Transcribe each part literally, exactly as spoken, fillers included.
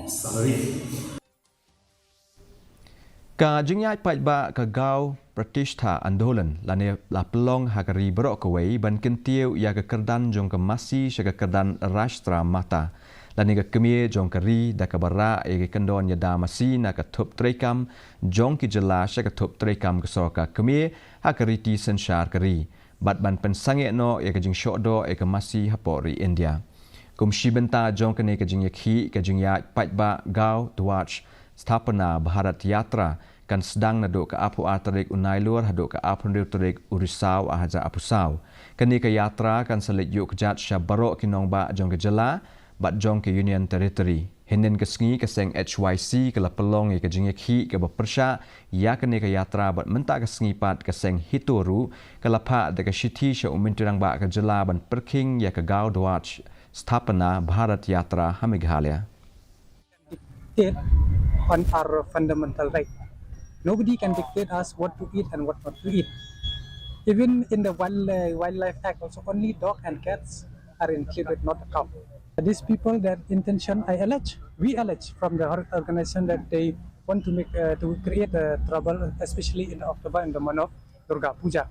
Ka jingïaid paidbah ka Gau Pratishtha Andolan lane la pynlong ha ka ri baroh kawei ban kyntiew ïa ka kyrdan jong ka masi sha ka kyrdan Rashtra Mata lane ka kmie jong ka ri da kaba rah ïa ka kyndon ïada masi na ka thup treikam jong ki jylla sha ka thup treikam ka sorkar kmie ha ka riti synshar ka ri bad ban pynsangeh noh ïa ka jingshohdoh ïa ka masi hapoh ri India. Kum shi bynta jong kane ka jingïakhih ka jingïaid paidbah Gau Dhwaj Sthapana Bharat Yatra kan sdang naduh ka arphew ar tarik u Nailur haduh ka arphew hynriew tarik u Risaw ar hajar arphew saw. Kane ka yatra kan sa leit ïuh kjat sha baroh ki nongbah jong ka jylla bad jong ka Union Territory. Hynnin ka sngi ka seng H Y C ka la pynlong ïa ka jingïakhih kaba pyrshah ïa kane ka yatra bad mynta ka sngi pat ka seng HITO ruh ka la phah da ka shithi sha u Myntri Rangbah ka jylla ban pyrkhing ïa ka Gau Dhwaj Sthapana Bharat Yatra ha Meghalaya. Dictate on our fundamental right. Nobody can dictate us what to eat and what not to eat. Even in the Wild, uh, Wildlife Act, also only dog and cats are included, not a cow. These people, their intention, I allege, we allege from the or- organization that they want to make uh, to create uh, trouble, especially in October in the month of Durga Puja.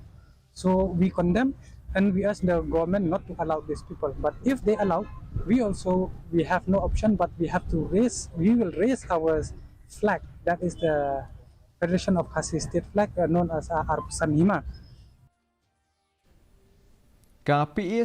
So we condemn and we ask the government not to allow these people. But if they allow, we also we have no option, but we have to raise. We will raise our flag. That is the Federation of Khasi State flag, uh, known as uh, Arpsan Hima. Ka P A